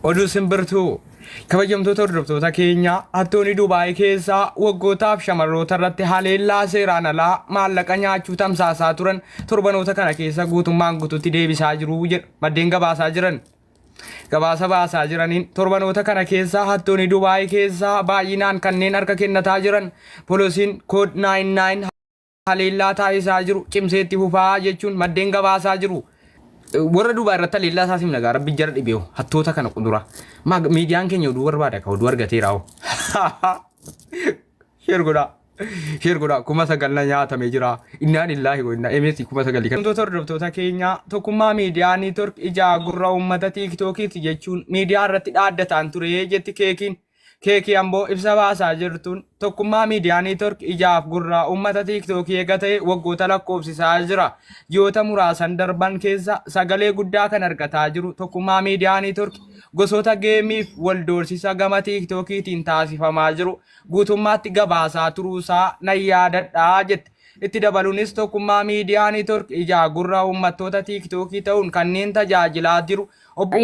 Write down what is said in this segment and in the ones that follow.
Oduu simbirtuu. Kabajamtoota hordoftoota keenya hattoonni Dubaay keessaa waggootaaf shamarroota irratti haleellaa seeraan alaa maallaqa nyaachuu tamsaasaa turan torbanoota kana keessa guutummaan guutuutti deebisaa jiru jedhu maddeen gabaasaa jiran. Gabaasa baasaa jiraniin torbanoota kana keessa hattoonni Dubaay keessaa baay'inaan kanneen harka kennataa jiran poolisiin kood 99 haleellaa taasisaa jiru cimsee itti fufaa jechuun maddeen gabaasaa jiru. Warra duubaa irratti haleellaa isaa simna gaa rabbi jara dhibeehu hattoota kana qudura. Maa miidiyaan keenya oduu barbaada ka oduu argateera hoo. Sheer godhaa. Sheer godhaa 9,000 na nyaatamee jira. Innaan illaahi wa innaa MS 9,000 kan. Wantoota hordoftoota keenya tokkummaa miidiyaa niitwork ijaa gurra uummata tiiktookiiti jechuun miidiyaa irratti dhaaddataan ture jetti keekiin. Keekii Amboo ibsa baasaa jirtuun Tokkummaa Miidiyaa Neetwork ijaaf gurra uummata Tiiktookii eega ta'e waggoota lakkoofsisaa jira. Ji'oota muraasan darban keessa sagalee guddaa kan argataa jiru Tokkummaa Miidiyaa Neetwork gosoota geemiif wal doorsisa gama Tiiktookiitiin taasifamaa jiru guutummaatti gabaasaa turuusaa nan yaadadha jette. Itti dabaluunis Tokkummaa Miidiyaa Neetwork ijaa gurra uummattoota Tiiktookii ta'uun kanneen tajaajilaa jiru Obbo.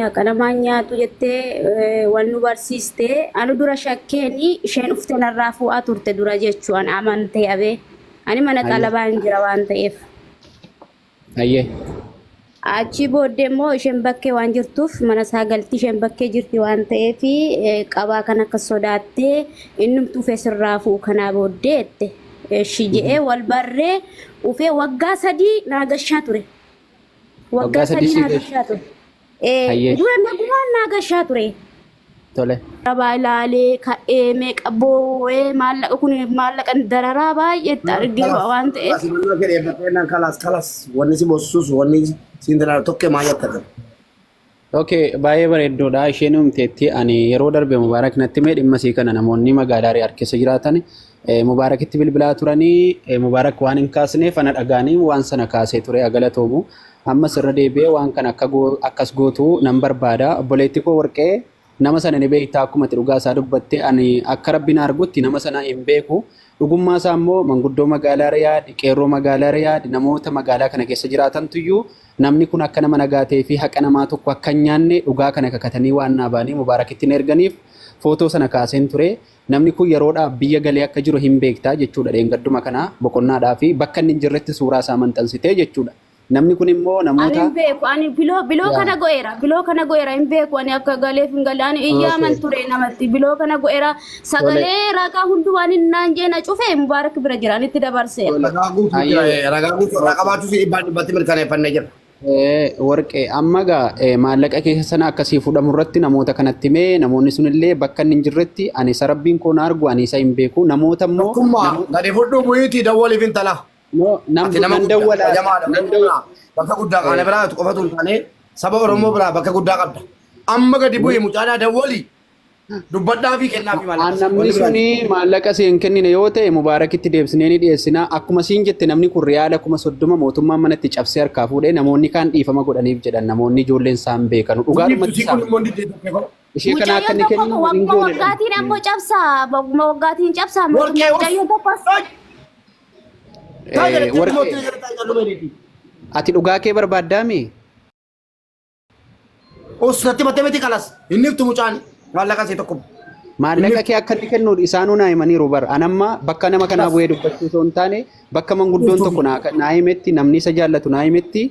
Haqa namaan nyaatu jettee wal nu barsiiste. Anu dura shakkeeni isheen dhuftee narraa fuudhaa turte dura jechuu an amantee abee. Ani mana xalabaan jira waan ta'eef. Hayyee. Achii booddee immoo isheen bakkee waan jirtuuf mana isaa galti isheen bakkee jirti waan ta'eef qabaa kan akka sodaattee innumtu ufee sirraa fu'u kanaa booddee jette. Eshi je'ee wal barree ufee waggaa 3 naa gashaa ture. Waggaa Waggaa 3 sadii sii naa gashe. gashaa ture. Eh, Hayyee. dura nagumaan naa gashaa ture. Tole. Rabaa ilaalee ka'ee meeqa boo'ee maallaqa kun maallaqa dararaa baay'eetti argee waan ta'eef. Kalas fedhe fakkeenyaan kalas kalas wanni si bossus wanni siin dalalu tokko maa jattatan. Okay, baay'ee bareedduudha. Isheen himteetti ani yeroo darbe Mubaarak natti himee dhimma isii kana namoonni magaalaa Riyaad keessa jiraatan Mubaarakitti bilbilaa turanii Mubaarak waan hin kaasneef ana dhagaanii waan sana kaasee ture galatoomu. Ammas irra deebi'ee waan kana akka akkas gootu nan barbaada. Obboleetti koo warqee nama sana ni beektaa akkuma ati dhugaa isaa dubbatte ani akka rabbi na argutti nama sana hin beeku. Dhugummaa isaa immoo manguddoo magaalaa Riyaad, qeerroo magaalaa Riyaad, namoota magaalaa kana keessa jiraatantuyyuu namni kun akka nama nagaa ta'ee fi haqa namaa tokko akka hin nyaanne dhugaa kana kakatanii waan naa ba'anii Mubaarakitti na erganiif footoo sana kaaseen ture. Namni kun yeroodhaaf biyya galee akka jiru hin beektaa jechuudha dheengadduma kana boqonnaadhaa fi bakka inni hin jirretti suuraa isaa maxxansitee jechuudha. Namni kun immoo Ani namoota hin beeku. Ani biloo biloo yaa kana go'eera. Biloo kana go'eera hin beeku. Ani akka galeef hin galle. Ani iyyaaman okay ture namatti. Biloo kana go'eera. tole Sagalee ragaa hundumaan hin naan jee na cufee Mubaarak bira jira. Ani itti dabarseera. tole Ragaa guutuu jira hayyee ragaa guutuu irraa okay. qabaachuu si dhibbaan dhibbatti mirkaneeffannee jira. Warqee amma egaa maallaqa keessa sana akkasii fudhamu irratti namoota kanatti himee namoonni sunillee bakka inni hin jirretti ani isa rabbiin koo na argu ani isa hin beeku namoota immoo Tokkummaa namoota gadi fudhuu bu'iitii dawwaliif intala. no nan Ati nama nan guddaa dawwalaa kabajamaadha nan Oromoo dawwa biraa bakka guddaa kana biraa qofatu hin taane saba Oromoo biraa bakka guddaa qabda. Amma gadi bu'ii mucaadhaa dawwalii dubbadhaa fi kennaa fi maallaqa isaa. Namni Wanni biraa suni maallaqa siin kennine yoo ta'e Mubaarakitti deebisnee ni dhiyeessina. Akkuma siin jette namni kun riyaala 30,000 mootummaan manatti cabsee harkaa fuudhee namoonni kaan dhiifama godhaniif jedhan namoonni ijoolleen isaan beekanu. Dhugaadhumatti Isii kun isaan immoo diddee tokko koo. ishee kana akka Mucayyoon inni tokko kenninu hin wagguma goone dha. waggaatiin ammoo cabsaa. Wagguma waggaatiin cabsaa. Warqee us. Mucayyoon tokkos Taa jedhe Warqee mootii jedhe taa jedhu meediiti. ati dhugaa kee barbaaddaami? Us natti mattee miti kalas. Inni iftu mucaan maallaqa isii tokko. Maallaqa kee akka inni kennu isaanuu naa himaniiru bar. An amma bakka nama kanaa Kalas. bu'ee dubbachuu osoo hin taane bakka manguddoon tokko naa himetti namni isa jaallatu naa himetti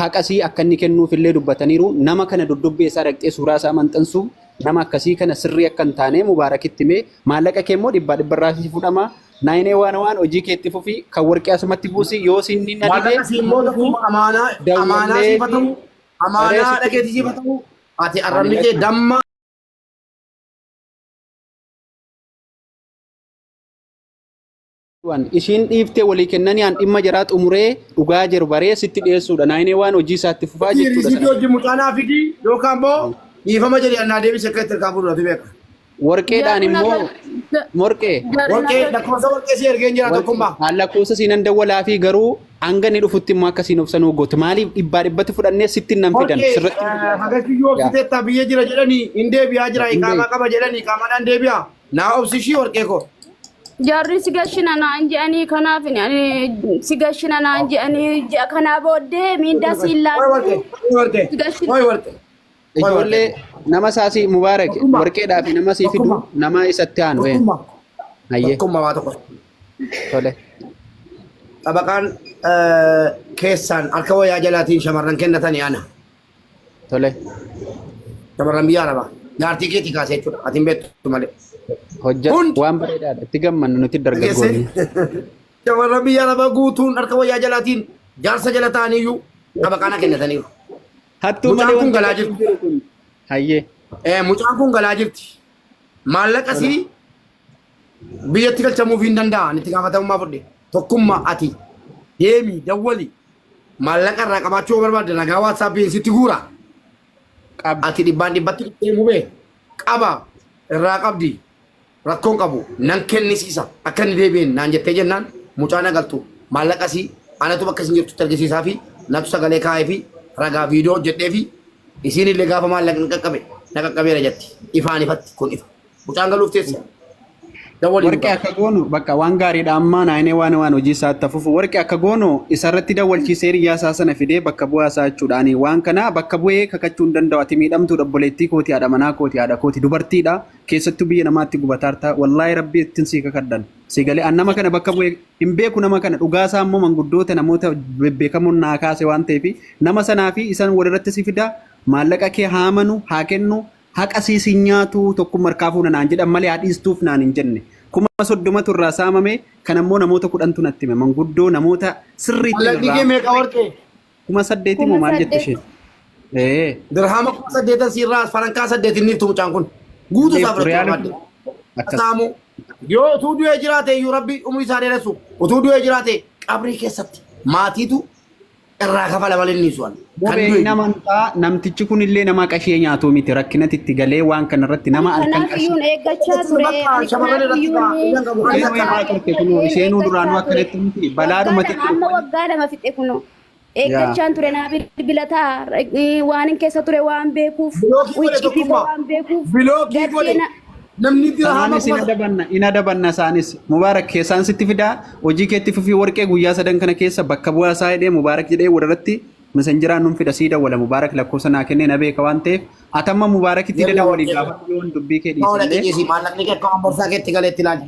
haqasii akka inni kennuuf illee dubbataniiru. Nama kana duddubbee isaa dhaqxee suuraa isaa maxxansuu nama akkasii kana sirrii akka hin taane Mubaarakitti himee maallaqa kee immoo dhibbaa dhibbarraa si fudhama. Naayinee waan waan hojii keetti fufi kan warqee asumatti buusi yoo sinni na dide Maallaqa sii immoo tokkummaa amaanaa amaanaa dawwallee siif haa fi ta'u saree amaanaa haadha sitti keetii siif haa ta'u ati ani arrabni kee lakki damma waan ishiin dhiiftee walii kennanii an dhimma jaraa xumuree dhugaa jiru baree sitti dhiyeessuudha. Naayinee waan hojii isaatti fufaa jechuudha Riisiitii sana. hojii mucaa naa fidi yookaan immoo dhiifama jedhee annaa deebise akka itti harkaa fuudhu beeka. Warqeedhaan Jarri immoo naga morqee jarri Warqee naga lakkoofsa warqee si ergeen jira warqee tokkummaa. haan lakkoofsa siinan dawwalaa fi garuu hanga inni dhufutti immoo akka siin obsanuu gootu maaliif dhibbaa dhibbatti fudhannee sitti nan fidan Warqee sirratti hin dhiyaatan. hagasiyyuu Yaa obsiteetta biyya jira jedhanii hin deebi'aa jira hin iqaamaa beeku. qaba jedhanii iqaamaadhaan deebi'a. Naa obsishii warqee koo. Jarri si gashina naan jedhanii kanaaf ani si gashina naan jedhanii ji'a kanaa booddee miindaa siin Oi laannu warqee, oi warqee, si gashina. oi warqee. Qoy Ijoollee warqee. nama isaasii Mubaarak Tokkummaa. warqeedhaa fi nama sii fidu Tokkummaa. nama isatti aanu. Tokkummaa. Hayyee Tokkummaa waa tokko. tole. Xabaqaan keessaan harka wayyaa jalaatiin shamarran kennatanii ana. Tole. Shamarran biyya arabaa. Jaartii keetii kaasee jechuudha. Ati hin beektu malee. Hojjedhu Hundi. waan bareedaadha. Itti gammannu nuti dargaggoonni. Shamarran biyya arabaa guutuun harka wayyaa jalaatiin jaarsa jala ta'aniyyuu xabaqaana kennataniiru. Hattuu Mucaan malee kun wanti galaa hin jirti. jiru kun. Hayyee. Mucaan kun galaa jirti. Maallaqa sii biyyatti galchamuuf hin danda'an itti gaafatamummaa fudhe. Tokkummaa ati deemi dawwali maallaqa irraa qabaachuu yoo barbaadde ragaa waatsaappiin sitti guura. Qabdi. Ati dhibbaan dhibbatti deemu bee qaba irraa qabdi rakkoon qabu nan kennisiisa akka inni deebi'een naan jettee jennaan mucaa na galtu maallaqa sii anatu bakka isin jirtutti argisiisaa fi natu sagalee kaa'ee fi ragaa viidiyoo hojjedhee fi isiin illee gaafa maallaqni qaqqabe na qaqqabeera jetti ifaan ifatti kun ifa mucaan galuuf teesse dawwalii Warqee akka goonu bakka waan gaariidha ammaa naayinee waan waan hojii isaatti hafuufu warqee akka goonu isarratti dawwalchiisee hiriyaa isaa sana fidee bakka bu'aa isaa jechuudha. Ani waan kana bakka bu'ee kakachuu hin danda'u. Ati miidhamtuudha obboleettii kooti haadha manaa kooti haadha kooti dubartiidha keessattuu biyya namaatti gubataarta wallaahi rabbi ittiin sii kakadhan. Si galee an nama kana bakka bu'ee hin beeku nama kana dhugaa isaa immoo manguddoota namoota bebbeekamoon naa kaase waan ta'eef nama sanaa fi isaan walirratti si fida maallaqa kee haa amanu haa kennu haqa sii sin nyaatu tokkummaa harkaa fuuna naan jedhan malee haa dhiistuuf naan hin jenne. 30,000tu irraa saamame kan ammoo namoota 10tu natti hime manguddoo namoota sirriitti Maallaqni irraa kee meeqa warqee? 8,000 moo Kuma maal jette saddeet. isheen? Ee. Dirhama 8,000 siirraa farankaa saddeet inni iftu mucaan kun. Guutuu isaa fudhachuu Riyaala barbaadde. akkas. Saamu yoo utuu du'ee jiraate iyyuu rabbi umurii isaa dheeressu utuu du'ee jiraate qabrii keessatti maatiitu irraa kafala malee inni su'an. Kan Mubee du'e hin amantaa namtichi kun illee nama qashee nyaatu miti rakkinatti itti galee waan kana irratti nama halkan Kanaaf qarshii iyyuun eeggachaa ture. Bakka Ani shamarran kanaaf irratti iyyuun ba'a. Qabu. Isheenuu himaa turte kunoo isheenuu duraanuu akkanatti miti waggaa balaadhumatti lama amma waggaa 2 fixe kunoo. Eeggachaan ture naa bilbilataa waan hin keessa ture waan beekuuf Bilookii godhe icciitii koo tokkummaa. waan beekuuf Bilookii godhe darbee na namni dirhama Isaanis hin kuma adabanna, hin adabanna isaanis. Mubaarak keessaan sitti fidaa, hojii keetti fufii warqee guyyaa sadan kana keessa bakka bu'aa isaa jedhee Mubaarak jedhee walirratti misanjiraa nun fida sii dawwala Mubaarak lakkoofsa naa kennee na beeka waan ta'eef atamma Mubaarakitti Yalla dada walii warqee. gaafa yoon dubbii kee Maula dhiisallee xiqqeessi maallaqni kee akka waan borsaa keetti galeetti ilaali.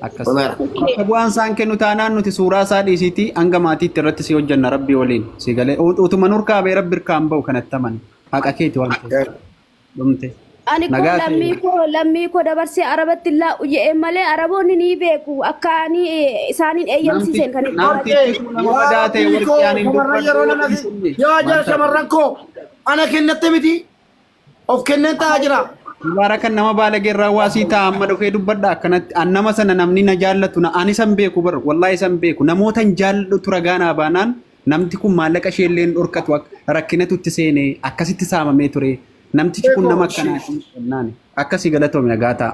akkas. Dhumeera. Bakka bu'aan isaan kennu taanaan nuti suuraa isaa dhiisiitii hanga maatiitti irratti si hojjenna rabbii waliin si galee utuma nurkaa bee rabbi irkaan ba'u kanatti amani haqa keeti waan ta'eef dhumte. Ani koo Nagaa ta'e. lammii koo dabarsee arabatti illaa jedhee malee araboonni ni beeku akka ani isaaniin eeyyamsiiseen kan itti Namtichi kun nama badaa ta'e warqee ani hin Shamarran yeroo dubbadhu nama dhiisinne. yaa jara shamarran koo ana kennatte miti of kenneen ta'aa jira. Mubaarakan nama baalagee irraa waasii ta'a amma dhufee dubbadha akkanatti an nama sana namni na jaallatu na ani san beeku bar wallaahi san beeku namoota hin jaalladhu ragaa naa baanaan namti kun maallaqa ishee illee hin dhorkatu rakkinatu itti seene akkasitti saamamee ture namtichi kun nama akkanaati jennaan akkasii galatoomi nagaa ta'a.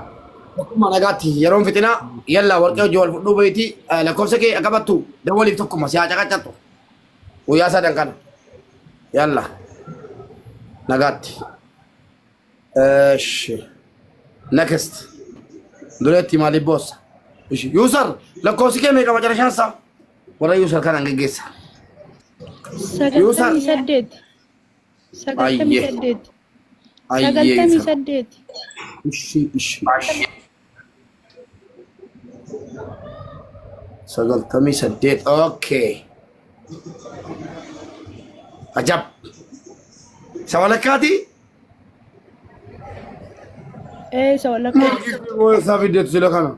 Tokkummaa nagaatti yeroon fixinaa yallaa warqee hojii wal fudhuu bahitii lakkoofsa kee akka battu dawwaliif tokkuma si haa caqaccattu guyyaa sadan kana yalla nagaatti. Eshi next dureetti maaliif boossa? Ishi yuusar lakkoofsi kee meeqa macarashaan isaa? Warra yuusar kanaan geggeessa. Yuusar 98. 98. Ayyee 98. Ishi ishi. 98. Okay. Ajab. Isa walakkaati? Ee, isa walakkaa. Isaa fiddeetu sila kana.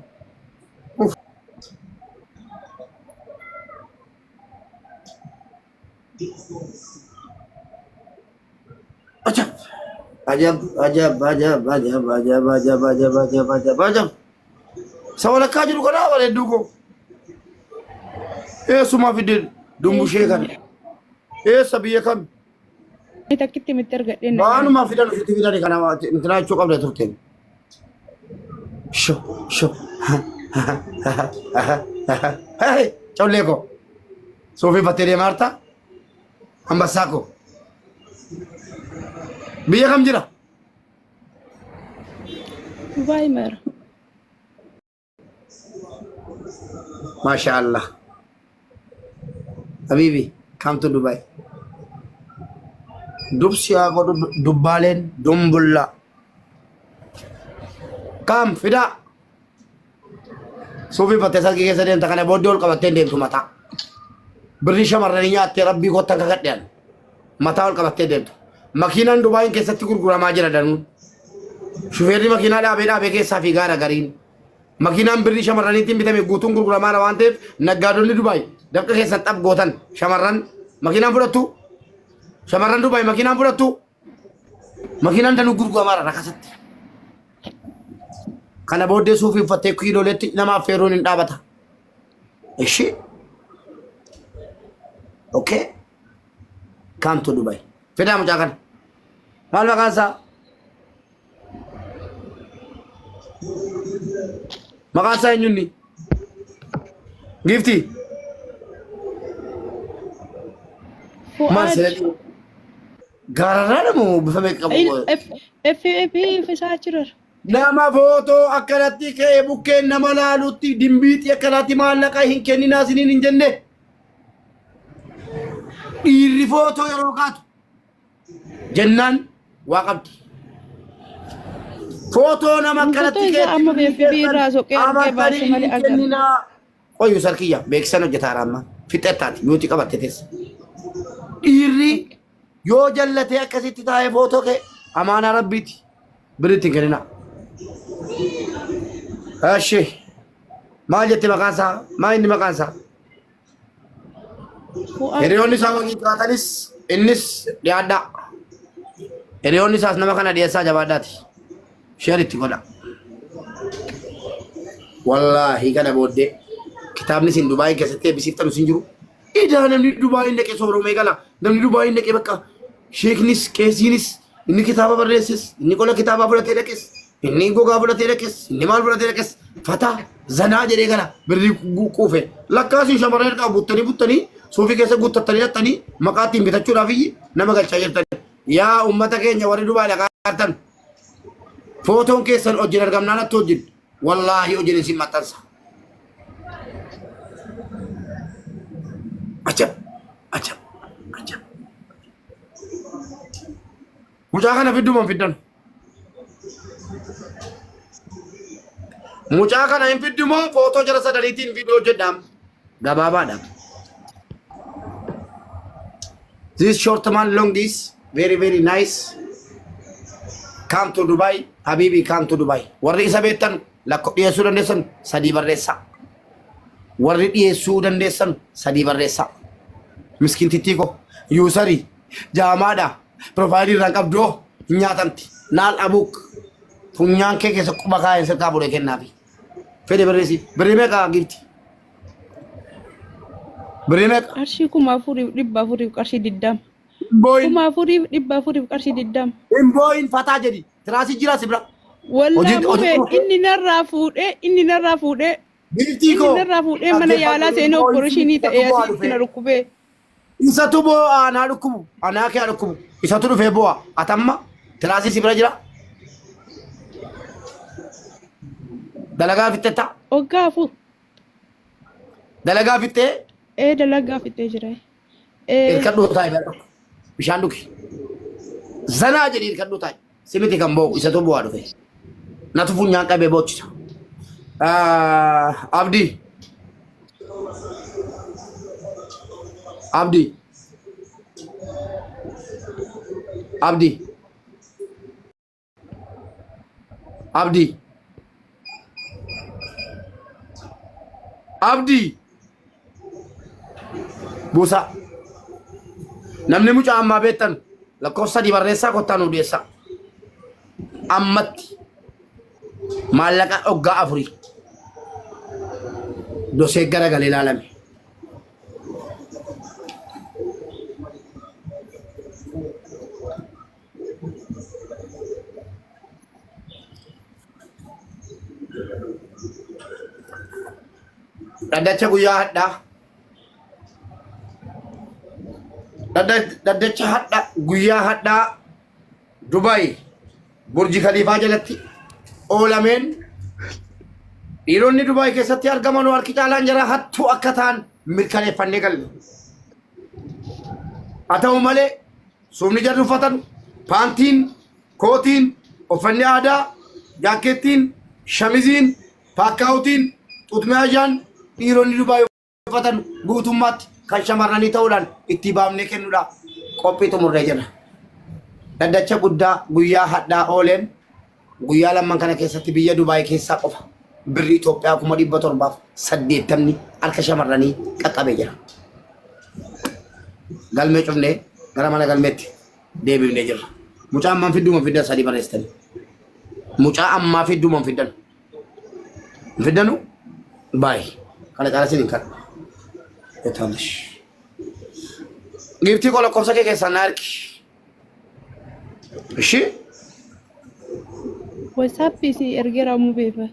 Ajab. Ajab, ajab, ajab, ajab, ajab, ajab, ajab, ajab, ajab, ajab. Isa walakkaa jiru kana bareedduu koo. Eessumaa fidde dumbushee kana? Eessa biyya kam? Takkitti miti argadheen. Waanuma fidan ofitti fidani kana intinaa jechuu qabda turteen. Sho, sho. Hey, collee koo. Suufii fattee deemaa jirta? Ambassaa koo. Biyya kam jira? Dubaay mara. Masha Allah. Habibi, come to Dubai. Dubsi haa godhu dubbaaleen dumbullaa. Kam fidaa. Suufii fattee sargii keessa deemta kana booddee ol qabattee hin deemtu mataa. Birrii shamarranii nyaattee rabbii kottan kakadhe ani. Mataa ol qabattee deemtu. Makiinaan Dubaayin keessatti gurguramaa jira danuun. Shufeerri makiinaa dhaabee dhaabee keessaa fiigaara gariin. Makiinaan birrii shamarraniitiin bitame guutuun gurguramaara waan ta'eef naggaadonni Dubaay dafqa keessan xap gootan shamarran makiinaan fudhattu. Shamarran Dubaay makiinaan fudhattu. Makiinaan danuu gurguramaara rakasatti. Kana booddee suufii uffattee kiilooleetti nama affeeruun hin dhaabata. Ishi. Okay. Come to Dubai. Fidaa mucaa kana. Maal maqaan isaa? Maqaan isaa eenyunni? Giiftii. Maal Fu'aad. sila gaararraa namu bifa meeqa qabu? F F F F isaa achirra. Nama footoo akkanatti ka'ee bukkeen nama laalutti dimbiixii akkanatti maallaqa hin kenninaa isiniin hin jenne. Dhiirri footoo yeroo kaatu jennaan waa qabdi. Footoo nama Footoo akkanatti isaa amma keetti BFB irraa soqee argee baase amartanii malee hin agarra. kenninaa. Qoyyu sarkiyya beeksisan hojjetaa amma fixettaati yuutii qabatte teessa. Dhiirri yoo jallatee akkasitti taa'ee footoo ka'e amaanaa rabbiiti biritti hin kenninaa. Eshi maal jette maqaan isaa maa inni maqaan isaa? Fu'aad. Hiriyoonni isaa waliin jiraatanis innis dhiyaadhaa. Hiriyoonni isaas nama kana dhiyeessaa jabaadhaati. Sheer itti godha. Wallaahi kana booddee kitaabni isin Dubaayii keessatti eebbisiiftan isin jiru. Idaa namni Dubaayii dhaqee sooromee gala. Namni Dubaayii dhaqee bakka sheeknis qeesiinis inni kitaaba barreesses inni qola kitaabaa fudhatee dhaqes inni gogaa fudhatee dhaqes inni maal fudhatee dhaqes fataa zanaa jedhee gala birrii quufe. Lakkaasiin shamarran irraa buttanii buttanii suufii keessa guuttattanii dhattanii maqaa ittiin bitachuudhaaf nama galchaa jirtan. Yaa uummata keenya warri Dubaayii dhaqaa jirtan. Footoon keessan hojin argamnaan atti hojin. Wallaahi hojin isin maxxansa. Ajab! Ajab! Ajab! Mucaa kana fidduma hin fiddan. Mucaa kana hin fiddu moo footoo jara sadaniitiin viidiyoo hojjedhaam. Gabaabaadha. This short man long is very very nice. Come to Dubai, Habibi come to Dubai. Warri isa beektan lakko dhiyeessuu dandeessan sadii barreessaa. Warri dhiyeessuu dandeessan sadii barreessaa. Miskiintittii koo yuusarii jaamaadha piroofaayilii irraan qabdu hoo hin nyaatamti. Naal abuuk funyaan kee keessa quba kaa'een sirkaa fuudhee kennaafi. Fedhe barreessi. Birrii meeqa giifti? Birrii meeqa? Qarshii 4,400 qarshii 20. Hin boo'in. 4,400 qarshii 20. Hin boo'in fataa jedhi. Tiraasii jira si bira. Wallaa Hojii hojii mubee inni narraa fuudhee inni narraa fuudhee Giiftii inni koo narraa fuudhee mana yaalaa dhaggeeffadhu. Hin seenee boo'in opereeshinii isatu ta'e boo'aa asitti dhufee. na dhukkubee. Isatu boo'aa naa dhukkubu. Anaa kee haa dhukkubu. Isatu dhufee boo'a. Atamma tiraasii si bira jira. Dalagaa fixxetta. Waggaa afur Dalagaa fixxee ee dalagaa fixee jira. Ee hirkadhuu taa'i bara tokko. Bishaan dhugi. Zanaa jedhii hirkadhuu taa'i. Si miti kan boo'u isatu boo'aa dhufe. Natu funyaan qabee boochisa. Ah, Abdii. Abdii. Abdii. Abdii. Abdii. Buusaa. Namni mucaa ammaa beektan lakkoofsa sadii barreessaa kottaa nuu dhiyeessaa. Ammatti maallaqa dhoggaa afurii dosee garagalee ilaalame. Dhaddacha guyyaa hadhaa. Dhaddacha hadha guyyaa hadhaa Dubaay Burji Kaliifaa jalatti oolameen dhiironni Dubaay keessatti argaman harki caalaan jara hattuu akka ta'an mirkaneeffannee galle. Haa ta'u malee Suufni jarri uffatan, paantiin, kootiin, uffanni aadaa, jaakkeettiin, shamiziin, paakkaawutiin, xuxmiyaashaan dhiironni Dubaay uffatan guutummaatti kan shamarranii ta'uudhaan itti baafnee kennuudha qophii xumurree jirra. Dhaddacha guddaa guyyaa hadhaa ooleen guyyaa lamman kana keessatti biyya Dubaay keessaa qofa birrii Itoophiyaa 780,000 harka shamarranii qaqqabee jira. Galmee cufnee gara mana galmeetti deebifnee jirra. Mucaa ammaan fidduu man fiddan sadii barreessitanii. Mucaa ammaa fidduu man fiddan. Hin fiddanu? Baay. Kana caala sin hin kadhu. Etaalish. Giiftii koo lakkoofsa kee keessaa na ergi. Ishii? WhatsApp si ergeera mubeefa.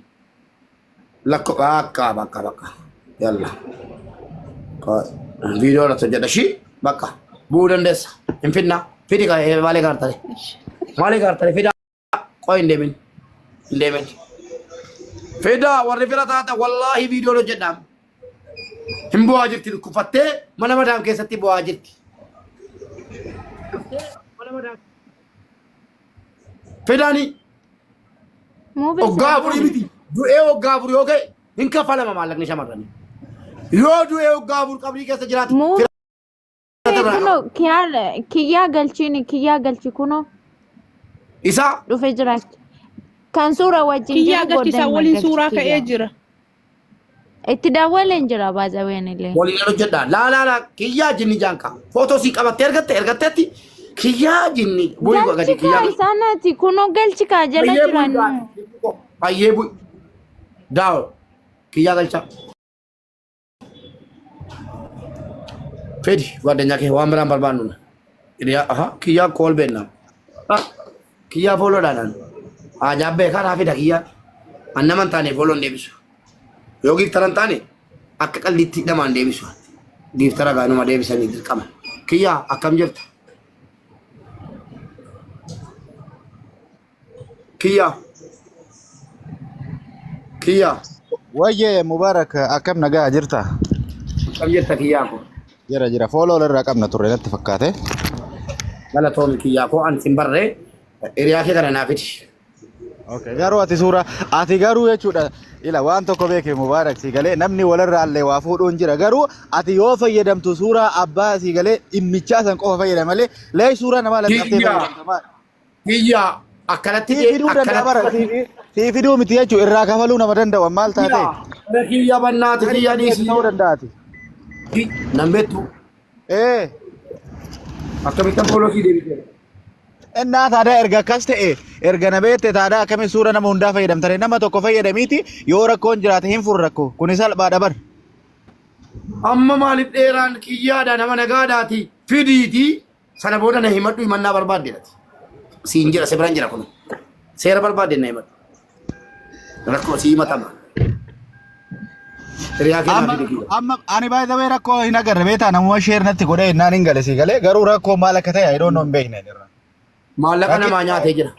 Lakko bakka bakka bakka. Yalla. Viidiyoo irratti hojjedha. Ishii bakka bu'uu dandeessa. Hin fidna. Fidi ka maalee gaartare. Maalee gaartare fida. Qoy hin deemin. Hin deemin. Fida warri fira taata wallaahi viidiyoon hojjedha. Hin bu'aa jirti dhukkufattee mana madaam keessatti bu'aa jirti. Fidaanii Muubee waggaa afurii miti du'ee waggaa afur yoo ga'e hin kaffalama maallaqni shamarranii. Yoo du'ee waggaa afur qabrii keessa jiraate Muubee fira biraa qaba. kunoo kiyyaa kiyyaa galchiini kiyyaa galchi kunoo Isaa dhufe jira. Kan suura wajjin Kiyyaa jiru galchisaa goddan waliin galchi suuraa ka'ee kiyyaa. jira. Itti dawwaleen jira baazaween illee. waliin hojjedha. Laa laa laa kiyyaa jinni jaanka. Footoo sii qabattee ergatte ergatteetti kiyyaa jinni bu'i gadi Galchi kiyyaa. kaa isaanaati kunoo galchi kaa jala Fayyee bu'i jiran. Fayyee bu'i. Daawo kiyyaa galcha. Fedi ጓደኛ kee waan biraan barbaannu. Hiriyaa aha kiyyaa kool beenna. Kiyyaa fooloo dhaadhaan. Haajaa beekaa naa fida kiyyaa. An nama hin taane fooloo hin deebisu. Yoo giiftara hin taane akka qalliitti namaan deebisu. Giiftara gaanuma deebisanii dirqama. Kiyyaa akkam jirta? Kiyyaa. Kiyyaa. Wayyee Mubarak akkam nagaa jirta? Akkam jirta kiyyaa koo? Jira jira fooloo irraa qabna turre natti fakkaate. Galatoomi kiyyaa koo an sin barree hiriyaa kee kana naa fidi. Okay, garuu ati suura ati garuu jechuudha ila waan tokko beeke Mubarak si galee namni walirraa illee waa fuudhuun jira garuu ati yoo fayyadamtu suuraa abbaa si galee dhimmichaa san qofa fayyadama malee lee suuraa namaa laxxaftee Kiyyaa. fayyadamta maal? Kiyyaa akkanatti Sii fiduu danda'a bara sii fiduu miti jechuun irraa kafaluu nama danda'u maal taate? Kiyyaa kiyya bannaati kiyya dhiisii. Ta'uu danda'ati. Nan beektu Ee. akkamittan fooloo sii deebisee. Innaa taadaa erga akkas ta'e erga na beekte taadaa akkamiin suura nama hundaa fayyadamtare nama tokko fayyadamiiti yoo rakkoon jiraate hin furu rakkoo kuni salphaadha bar. Amma maaliif dheeraan kiyyaadha nama nagaadhaati fidiitii Sana booda na himadhu himannaa barbaadde ati. Siin jira si biran jira kun. Seera barbaadde na himadhu. Rakkoo si himatama. Hiriyaa kee naa Amma fidi kiyya. amma ani by the way rakkoo hin agarre beektaa namuma share natti godhee innaan hin gale sii galee garuu rakkoo maal akka ta'e I don't know hin beekne irra. Maallaqa Rakki namaa nyaatee jira.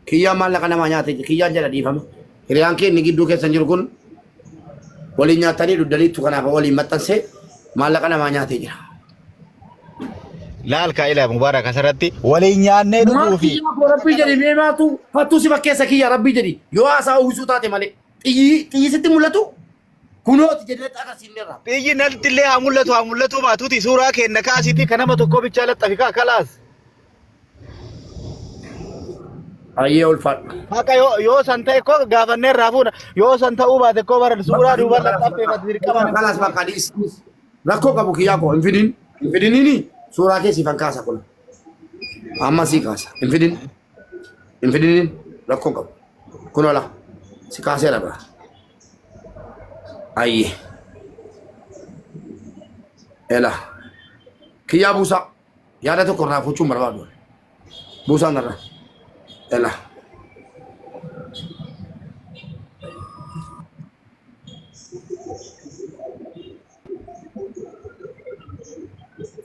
Kiyyaan maallaqa namaa nyaatee jira. Kiyyaan jala dhiifama. Hiriyaan kee inni gidduu keessan jiru kun waliin nyaatanii dhuddaniittu kanaaf waliin maxxansee maallaqa namaa nyaatee jira. Laal kaa ilaa Mubaarak asirratti waliin nyaannee Maal dhuguu fi kiyyaa koo rabbii jedhi mee maatu hattuu si fakkeessa kiyya rabbii jedhi yoo haasaa uwwisuu taate malee xiyyi xiyyi sitti mul'atu kunooti jedhee agarsiifneerra. xiyyi natti illee haa mul'atu haa mul'atu baatuuti suuraa keenna kaasiiti kan nama tokkoo bichaa laxxafi kaa kalaas. Ayyee ulfaadhu. Haqa yoo yoo san ta'e koo gaafannee irraa fuuna yoo san ta'uu baate koo bara suuraa duuba laxxaffee fati dirqama nama Kalaas bakka dhiis. Rakkoo qabu kiyyaa koo hin fidin. Hin fidiniini suuraa kee siifan kaasa kun. Amma sii kaasa. Hin fidin. Hin fidiniin rakkoo qabu. Kun ola. Si kaaseera bira. Ayyee. Ela. Kiyyaa buusaa. Yaada tokko irraa fuuchuun barbaadu. Buusaan irra. Ela.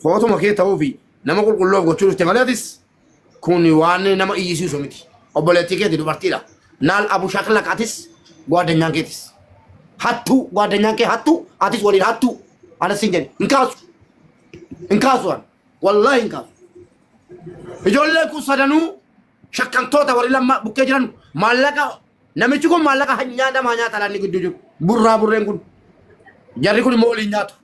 Footuma kee ta'uu fi nama qulqulloof gochuu dhufte malee atis kun waan nama iyyisiisu miti. Obboleettii keeti dubartiidha. Naal abu shaklaq atis gwaadanyaan keetis. Hattuu gwaadanyaan kee hattuu atis waliin hattuu. Anas hin jedhe hin kaasu. Hin kaasu an. Wallaahi hin kaasu. Ijoolleen kun sadanuu shakkamtoota warri lamma bukkee jiran maallaqa namichi kun maallaqa nyaatamaa nyaata laanni gidduu jiru. Burraa burreen kun. Jarri kun immoo waliin nyaatu.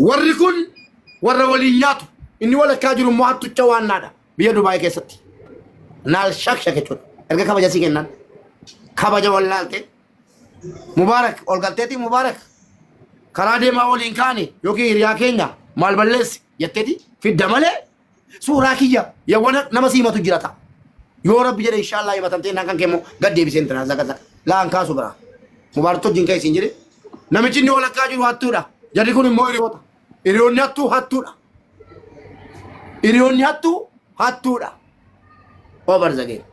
Warri kun warra waliin nyaatu. Inni walakkaa jiru immoo hattucha waannaadha. Biyya Dubaay keessatti. Naal shakshak jechuudha. Erga kabaja sii kennan. Kabaja wallaalte. Mubaarak ol galteeti Mubaarak. Karaa deemaa waliin kaane yookiin hiriyaa keenya maal balleessi jetteeti fidda malee suuraa kiyya yawwana nama siimatu jira ta'a. Yoo rabbi jedhe inshaallah himatamtee naan kan kee immoo gad deebiseen tana zaka zaka laan kaasu biraa. Mubaarak wajjin ka'e siin jedhe. Namichi inni walakkaa jiru hattuudha. Jarri kun immoo hiriyoota. Hiriyoonni hattuu hattuudha. Hiriyoonni hattuu hattuudha. Over the game.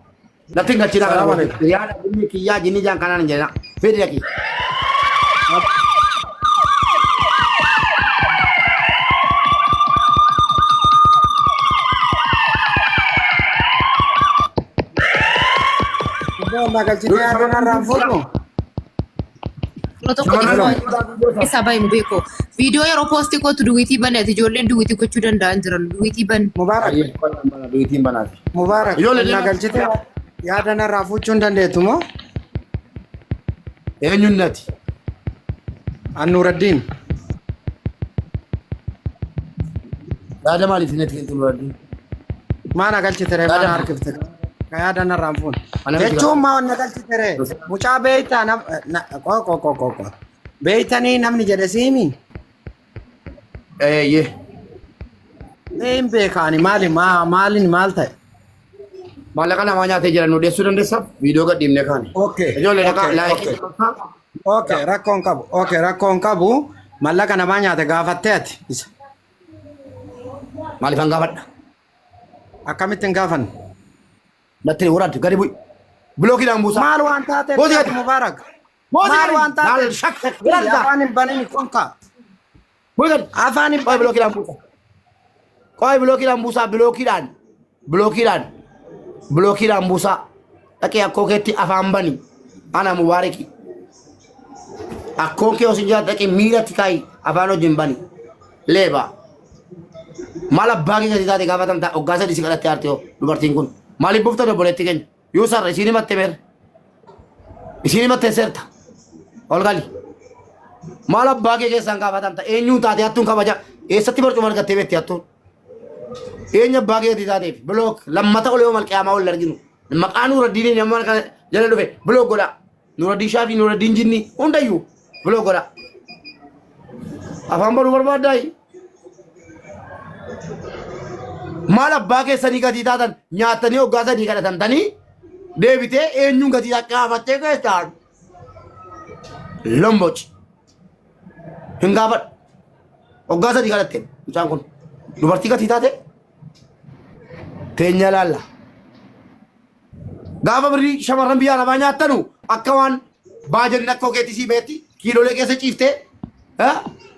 Natti hin galchinaa kana Salaam booda. alaikum. Hiriyaadha jinni kiyyaa jinni jaan kanaan hin jedhina. Fedhi dhaqi. Iddoo na galchitee yaada narraan fuudhu. Yeroo tokko Hello. dhiifama keessaa bahe nu beeku. Viidiyoo yeroo poostii gootu duwiitii baneeti. Ijoolleen duwiitii gochuu danda'an jiran. Duwiitii bane. Mubaarak. Duwiitiin banaati. Mubaarak. Ijoollee Na deemaa. galchitee yaada narraa fuuchuu hin dandeettu moo? Eenyuun nati? Annuuraddiin. Yaada maaliif natti hin xumuradhu? Maa na galchite ree? Maa na Yaada harkifte? Ka yaada narraa hin fuune. Ana miti Jechuun maa na galchite ree? Mucaa beektaa nam na qo qo qo qo qo. Beektanii namni jedhe siimi? Eeyyee. Mee hin beekaani maali maa maaliin maal ta'e? Maallaqa namaa nyaatee jiran nu dhiyeessuu dandeessaa? Viidiyoo gad dhiibnee kaane. Okay. Ijoollee dhaqaa Okay. laayikii Okay. Okay. Rakkoon qabu. Okay. Rakkoon qabu. Mallaqa namaa nyaate gaafattee ati isa. Maaliif an gaafadha? Akkamitti hin gaafanne? Natti waraabdi gadi bu'i. Bilookiidhaan buusaa. Maal waan taateef Mootii taate gadi. Mubaarak? Mootii Maal gadi. waan Maal taateef? shak shak. Bira dhuftaa. Afaan hin banin konka. Bu'i gadi. Afaan hin Qoy banin. bilookiidhaan buusaa. Qoy bilookiidhaan buusaa bilookiidhaan. Bilookiidhaan. Bilookiidhaan buusaa. Dhaqee akkoo keetti afaan bani. Ana Mubaariki. Akkoon kee osoo hin jiraatu dhaqee miilatti kaayi afaan wajjin bani. Leeba. Maal abbaa kee gadi taate gaafatamta hoggaa sadii si kadhatte aarte hoo dubartiin kun. Maaliif buuftan obboleetti keenya? Yoo sarra isiin himatte beer. Isiin himatte seerta. Ol gali. Maal abbaa kee keessaan gaafatamta eenyuun taate hattuun kabaja eessatti barcuma argattee beekti hattuun. Eenyu abbaa kee gadi taateef bilook lammata ol yoo malqiyaamaa ol arginu. Maqaa Nuuraddiiniin nama kana jala dhufe bilook godhaa. Nuuraddiin Shaafii Nuuraddiin Jinnii hundayyuu bilook godhaa. Afaan baruu barbaaddaayi. Maal abbaa keessanii gatii taatan nyaattanii hoggaa sadii kadhatantanii deebitee eenyuun gatii gaafattee keessaan lomboci. Hin gaafadhu. Hoggaa sadii kadhatte mucaan kun dubartii gatii taate teenya laalla. Gaafa birrii shamarran biyya arabaa nyaattanu akka waan baajanni akkoo keetti sii beetti kiilolee keessa ciiftee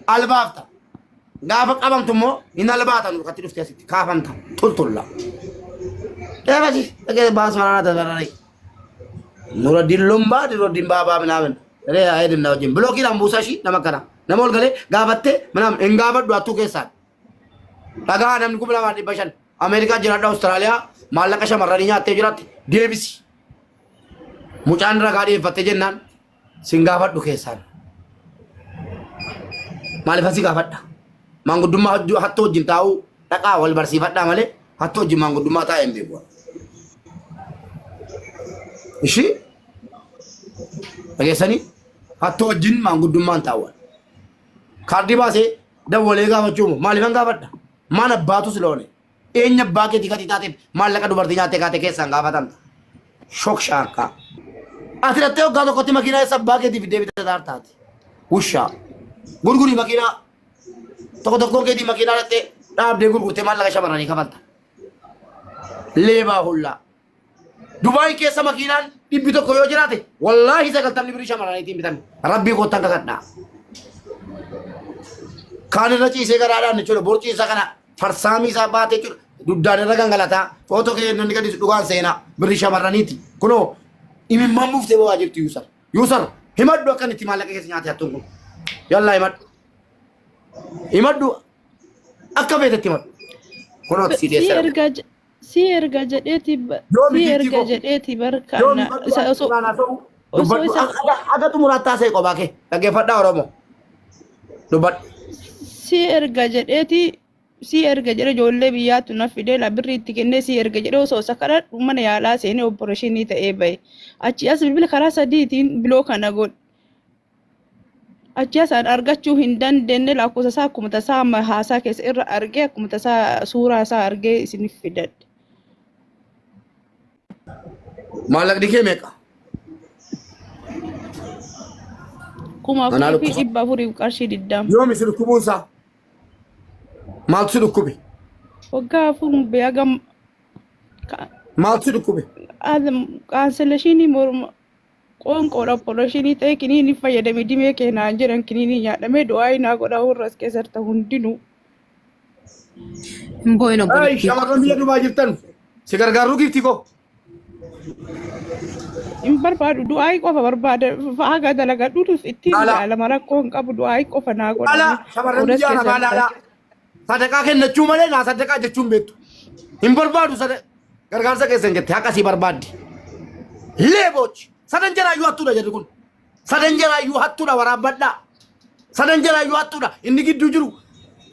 albaafta. Gaafa qabamtu immoo hin albaatan nurkatti dhuftee asitti kaafamta tultulla. Eebasi dhaqee baas mararaa tabararee. Nuraddiin lombaa Nuraddiin baabaa minaamin. Ree ayedin na wajjin bilookiidhaan buusaa ishii nama akkana. Nama ol galee gaafattee minaamin hin gaafadhu hattuu keessaan. Dhagaa namni 2500 Ameerikaa jiraadha Awustiraaliyaa maallaqa shamarranii nyaattee jiraatti deebisi. Mucaan ragaa dhiyeeffattee jennaan sin gaafadhu keessaan. Maaliif asii gaafadha? Maanguddummaa hattuu wajjin taa'uu dhaqaa wal barsiifadhaa malee hattuu wajjin maanguddummaa taa'ee hin beeku. Ishii dhageessanii hattuu wajjin maanguddummaan taa'u. Kaardii baasee dawwalee gaafachuu moo maaliifan gaafadha? Maan abbaatu siloone? Eenyu abbaa keetii gatii taateef maallaqa dubartii nyaattee kaatee keessaan gaafatamta? Shok shaakkaa. Ati dhattee waggaa tokkotti makiinaa eessa abbaa keetii fiddee bitata taartaati? Wushaa. Gurgurii makiinaa. Tokko tokkoon keetii makiinaa dhattee dhaabdee gurgurtee maallaqa shamarranii kafalta. Leebaa hullaa. Dubaay keessa makiinaan 100 yoo jiraate wallaahi 90 birrii shamarraniitiin bitame. Rabbii koottan kakadhaa. Kaan irra ciisee garaadhaan jechuudha borcii isaa kana farsaamii isaa baatee jechuudha duddaan irra gangalataa footoo kee namni gadhiisu dhugaan seenaa birrii shamarraniiti. Kunoo imimmaan buuftee bo'aa jirti yuusar. Yuusar himadhu akka inni itti maallaqa keessa nyaate hattuun kun. Yallaa himadhu. Himadhu. Akka feetetti himadhu. Kunooti si Si dhiyeesseera. erga si erga jedheeti Yoomi si giiftii erga koo? jedheeti barka Yoomi na baddu isa ati osoo duraan haasa'u osoo dubbadhu. isa Haga xumuraatti haasa'e qophaa kee. Dhaggeeffadhaa Oromoo. Dubbadhu. si erga jedheeti si erga jedhe ijoollee biyyaatu na fidee la birrii itti kennee si erga jedhe osoo isa kadhadhu mana yaalaa seenee opereeshinii ta'ee bahe. Achi as bilbila karaa sadiitiin biloo kana godhe. Achi as an argachuu hin dandeenye lakkoofsa isaa akkuma tasaa amma haasaa keessa irra argee akkuma tasaa suuraa isaa argee isiniif fidadhe. Maallaqni kee meeqa? Kuma Anaa afurii fi dhukkuba. dhibba afurii fi qarshii digdama. Yoomi si dhukkubuun isaa? Maaltu si dhukkube? Waggaa afur mubee hagam Maaltu si dhukkube? kaanseleshinii morma qoonqoodha opereeshinii ta'e kiniinii fayyadame dimee keenaan jedhan kiniinii nyaadhamee du'aa naa godha warra as keessa jirtan hundinuu. Hin boo'in Ay, obboleettii. shamarran biyya Dubaay jirtan si gargaaruu giiftii koo. Hin barbaadu du'aa qofa barbaada haga dalagadhuuf ittiin Laalaa. ilaalama rakkoo hin qabu du'aa qofa naa Laalaa godhame shamarran warra as biyya keessa arabaa jirtan. laalaa. Sadaqaa kennachuu malee naa sadaqaa jechuun beektu. Hin barbaadu gargaarsa keessan jette haqa sii barbaaddi. Leebochi sadan jaraayyuu hattuudha jedhu kun. Sadan jaraayyuu hattuudha waraabbadhaa. Sadan jaraayyuu hattuudha. Inni gidduu jiru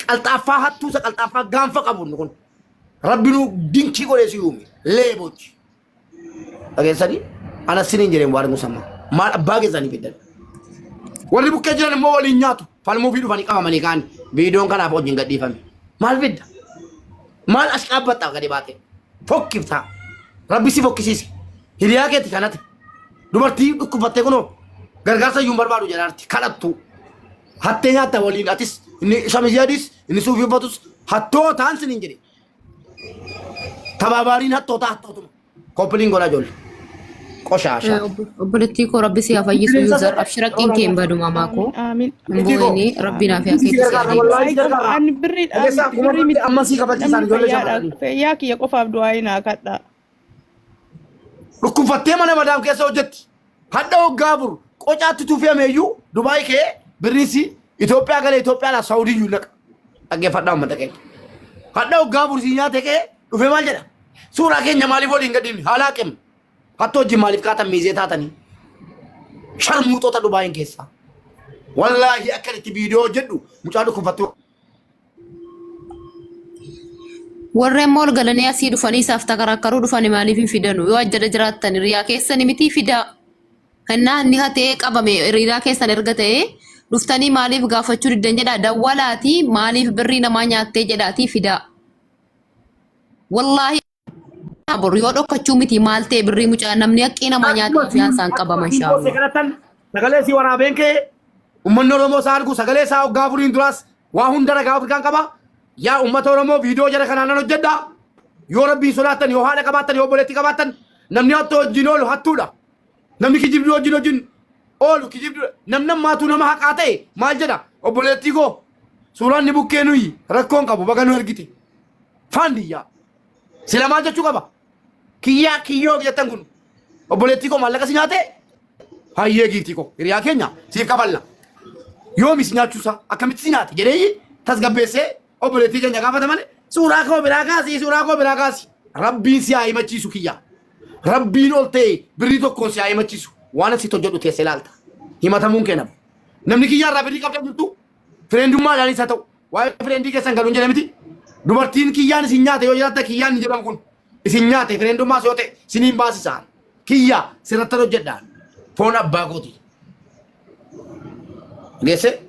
qalxaaffaa hattuu isa qalxaaffaa gaanfa qabu inni kun. Rabbi nu dinkii godhee si uume. Leebochi. Dhageessanii ana siniin jedheen waan musammaa. Maal abbaa keessanii fiddan. Warri bukkee jiran immoo waliin nyaatu. Falmuu fi dhufanii qabamanii kaan viidiyoon kanaaf hojiin gadhiifame. Maal fidda? Maal as dhaabbatta gadi baate? Fokkiftaa. Rabbi si fokkisiise. Hiriyaa keeti kanate. Dubartii dhukkubattee kunoo gargaarsa iyyuu hin barbaadu jedhaarti kadhattu. Hattee nyaatta waliin atis inni shamizii adiis inni suufii uffatus hattootaan siniin jedhe. Tabaabaariin hattootaa hattootuma. Koppiliin godhaa ijoollee. Qoshaashaa. Obboleettii koo rabbi si haa fayyisu yuuzar abshira qinkee hin badu mamaa koo. Amiin. Hin boo'ini rabbi naaf haa Si keetti si haa gargaara deebisu. wallaahi si gargaara. Ani birriidhaan Dhageessaa miti kuma birrii miti amma sii kabachiisaan namni ijoollee fayyaadha shamarranii. fayyaa kiyya qofaaf du'aa naa kadhaa. Dhukkubfattee mana madaam keessa hojjetti. Hadha waggaa afur qocaatti tuufeame iyyuu Dubaay kee birriisi Itoophiyaa galee Itoophiyaa Saawudii iyyuu naqa. Dhaggeeffadhaa uummata keenya. Hadha waggaa afur sii nyaate kee dhufee maal jedha? Suuraa keenya maaliif waliin gadhiifne? Haala haqim. Hattoo wajjin maaliif kaatan miizee taatanii? Sharmuuxota Dubaayin keessaa. Wallaahi akkan itti viidiyoo hojjedhu mucaa dhukkubfattuu Warreen mool galanii asii dhufanii isaaf takarakkaruu dhufanii maaliif hin fidanu? Yoo ajjala jiraattan hiriyaa keessan mitii fidaa. Kennaa inni hatee qabame hiriyaa keessan erga ta'ee dhuftanii maaliif gaafachuu diddan jedhaa dawwalaatii maaliif birrii namaa nyaattee jedhaatii fidaa. Wallaahi bor yoo dhokkachuu miti maal ta'e birrii mucaa namni haqqii namaa nyaate Akkuma mafiyaan isaan qabama siin inshaallah. boosse kadhattan sagalee sii waraabeen kee uummanni Oromoo isaa argu sagalee isaa waggaa afuriin duraas waa hunda ragaa Afrikaan qaba. Yaa uummata Oromoo viidiyoo jara kanaan nan hojjedha. Yoo rabbiin sodaattan yoo haadha qabaattan yoo obboleettii qabaattan namni hattuu wajjin oolu hattuudha. Namni kijibduu wajjin wajjin oolu kijibduudha. Namni ammaatuu nama haqaa ta'e maal jedha obboleettii koo suuraan ni bukkee nuyi rakkoon qabu baga nu ergite. Faandiyyaa. Sila maal jechuu qaba? Kiyyaa kiyyoo jettan kun obboleettii koo maallaqa si nyaate hayyee giiftii koo hiriyaa keenya siif kafalla. Yoomi si nyaachuusaa akkamitti si nyaate jedhee tasgabbeessee obboleettii keenya gaafata malee suuraa koo biraa kaasi suuraa koo biraa kaasi. Rabbiin si haa himachiisu kiyyaa. Rabbiin ol ta'e birrii tokkoon si haa himachiisu. Waan asitti hojjedhu teessee ilaalta. Himatamuun kee nafu. Namni kiyyaa irraa birrii qabdan jirtu fireendummaadhaanis haa ta'u Waa'ee fireendii keessan galuun jedhe miti. Dubartiin kiyyaan isin nyaate yoo jiraatte kiyyaan hin jedhamu kun. Isin nyaate fireendummaas yoo ta'e siniin baasisaan. Kiyyaa sirrattan hojjedhaan. Foon abbaa kooti. Geesse?